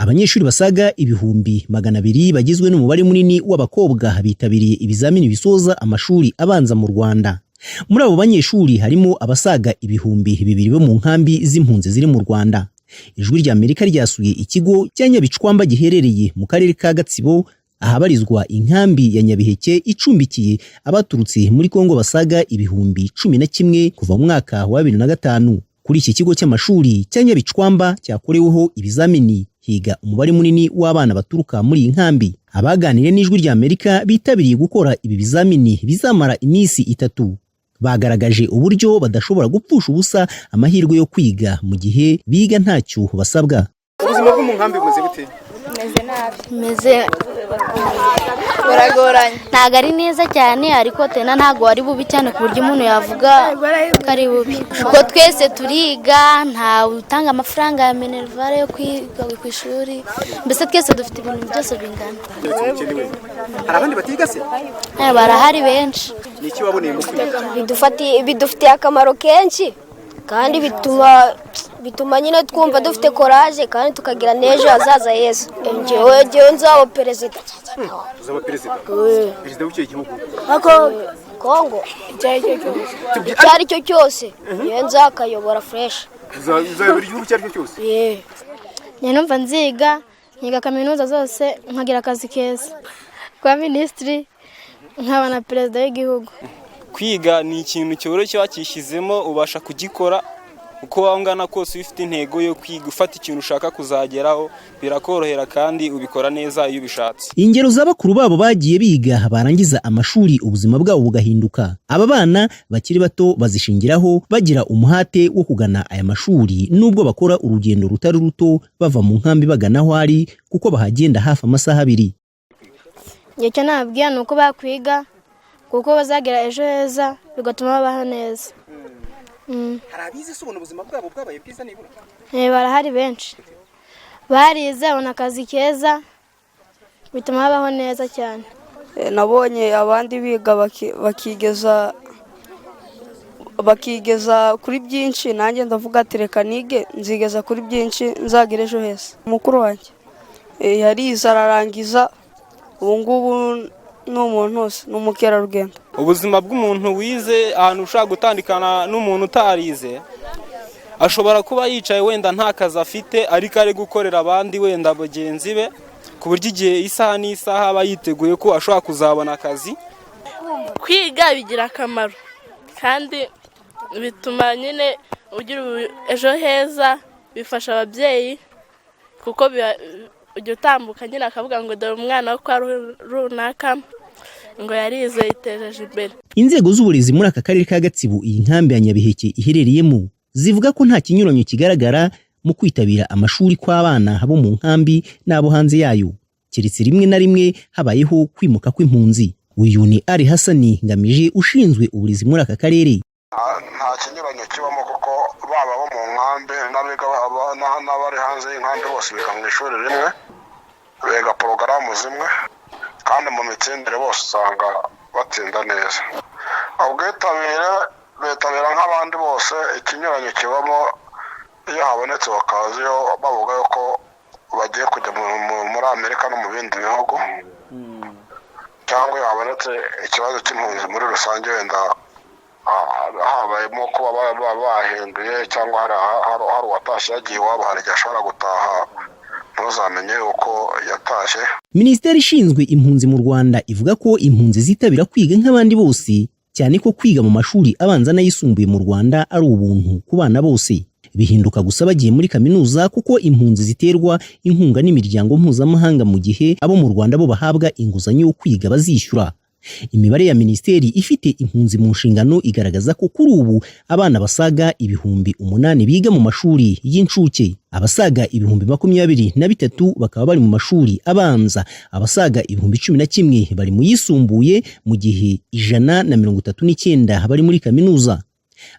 Abanyeshuri basaga 200,000 bagizwe n'umubare munini w'abakobwa bitabiriye ibizamini bisoza amashuri abanza mu Rwanda. Muri abo banyeshuri harimo abasaga 2000 bo mu nkambi z'impunzi ziri mu Rwanda. Ijwi rya Amerika ryasuye ikigo cya Nyabicwamba giherereye mu karere ka Gatsibo, ahabarizwa inkambi ya Nyabiheke icumbikiye abaturutse muri Kongo basaga 11,000 kuva mu mwaka wa 2005. Kuri iki kigo cy'amashuri cya Nyabicwamba cyakoreweho ibizamini higa umubare munini w'abana baturuka muri iyi nkambi. Abaganiriye n'Ijwi rya Amerika bitabiriye gukora ibi bizamini bizamara iminsi 3 bagaragaje uburyo badashobora gupfusha ubusa amahirwe yo kwiga mu gihe biga ntacyo basabwa. Ubuzima bwo mu nkambi bumeze bute? Meze nabi. Meze Buragoranye. Ntabwo ari neza cyane, ariko tena ntabwo ari bubi cyane ku buryo umuntu yavuga ko ari bubi, kuko twese turiga, ntawe utanga amafaranga ya minerval yo kwiga ku ishuri, mbese twese dufite ibintu byose bingana. Hari abandi batiga se? Barahari benshi. Ni iki waboneye mu kwiga? Bidufitiye akamaro kenshi kandi bituma nyine twumva dufite courage kandi tukagira n'ejo hazaza heza. Njyewe nzaba perezida. Uzaba perezida? Perezida w'icyo gihugu? Kongo, icyo ari cyo cyose, njyewe nzakayobora fresh. Uzayobora igihugu icyo ari cyo cyose? Njye numva nziga, nkiga kaminuza zose, nkagira akazi keza, kuba minisitiri, nkaba na perezida w'igihugu. Kwiga ni ikintu cyoroshye, wakishyizemo ubasha kugikora. Uko waba ungana kose, iyo ufite intego yo kwiga, ufata ikintu ushaka kuzageraho, birakorohera kandi ubikora neza iyo ubishatse. Ingero za bakuru babo bagiye biga barangiza amashuri ubuzima bwabo bugahinduka, aba bana bakiri bato bazishingiraho bagira umuhate wo kugana aya mashuri, nubwo bakora urugendo rutari ruto bava mu nkambi bagana aho ari, kuko bahagenda hafi amasaha 2. Icyo nababwira ni uko bakwiga, kuko bazagira ejo heza, bigatuma babaho neza. Hari abize se ubona ubuzima bwabo bwabaye bwiza nibura? Barahari benshi barize, babona akazi keza, bituma babaho neza cyane. Nabonye abandi biga bakigeza kuri byinshi, nanjye ndavuga ati: "Reka nige, nzigeza kuri byinshi, nzagira ejo heza." Mukuru wanjye yarize ararangiza, ubu ngubu ni umuntu wose, ni umukerarugendo. Ubuzima bw'umuntu wize, ahantu ushobora gutandukana n'umuntu utarize, ashobora kuba yicaye wenda nta kazi afite, ariko ari gukorera abandi, wenda bagenzi be, ku buryo igihe isaha n'isaha aba yiteguye ko ashobora kuzabona akazi. Kwiga bigira akamaro kandi bituma nyine ugira ejo heza, bifasha ababyeyi kuko ujya utambuka nyine akavuga ngo: "Dore umwana wo kwa runaka ngo yarize, yitejeje imbere." Inzego z'uburezi muri aka karere ka Gatsibo iyi nkambi ya Nyabiheke iherereyemo zivuga ko nta kinyuranyo kigaragara mu kwitabira amashuri kw'abana bo mu nkambi n'abo hanze yayo, keretse rimwe na rimwe habayeho kwimuka kw'impunzi. Uyu ni Ali Hasani Ngamije, ushinzwe uburezi muri aka karere. Nta kinyuranyo kibamo, kuko baba bo mu nkambi n'abiga n'abari hanze y'inkambi bose biga mu ishuri rimwe, biga porogaramu zimwe, kandi mu mitsindire bose usanga batsinda neza. Ubwitabire, bitabira nk'abandi bose. Ikinyuranyo kibamo iyo habonetse occasion bavuga yuko bagiye kujya muri Amerika no mu bindi bihugu, cyangwa iyo habonetse ikibazo cy'impunzi muri rusange, wenda habayemo kuba bahinduye cyangwa hari uwatashye yagiye iwabo, hari igihe ashobora gutaha ntuzamenye uko yatashye. Minisiteri ishinzwe impunzi mu Rwanda ivuga ko impunzi zitabira kwiga nk'abandi bose, cyane ko kwiga mu mashuri abanza n'ayisumbuye mu Rwanda ari ubuntu ku bana bose. Bihinduka gusa bagiye muri kaminuza, kuko impunzi ziterwa inkunga n'imiryango mpuzamahanga, mu gihe abo mu Rwanda bo bahabwa inguzanyo yo kwiga bazishyura. Imibare ya minisiteri ifite impunzi mu nshingano igaragaza ko kuri ubu abana basaga 8000 biga mu mashuri y'incuke, abasaga 23,000 bakaba bari mu mashuri abanza, abasaga 11,000 bari mu yisumbuye, mu gihe 139 bari muri kaminuza.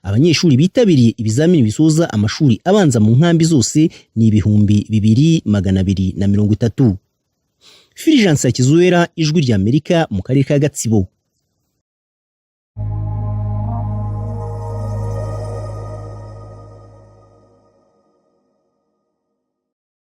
Abanyeshuri bitabiriye ibizamini bisoza amashuri abanza mu nkambi zose ni 2230. Fulgence Hakizuwera, Ijwi ry'Amerika, mu karere ka Gatsibo.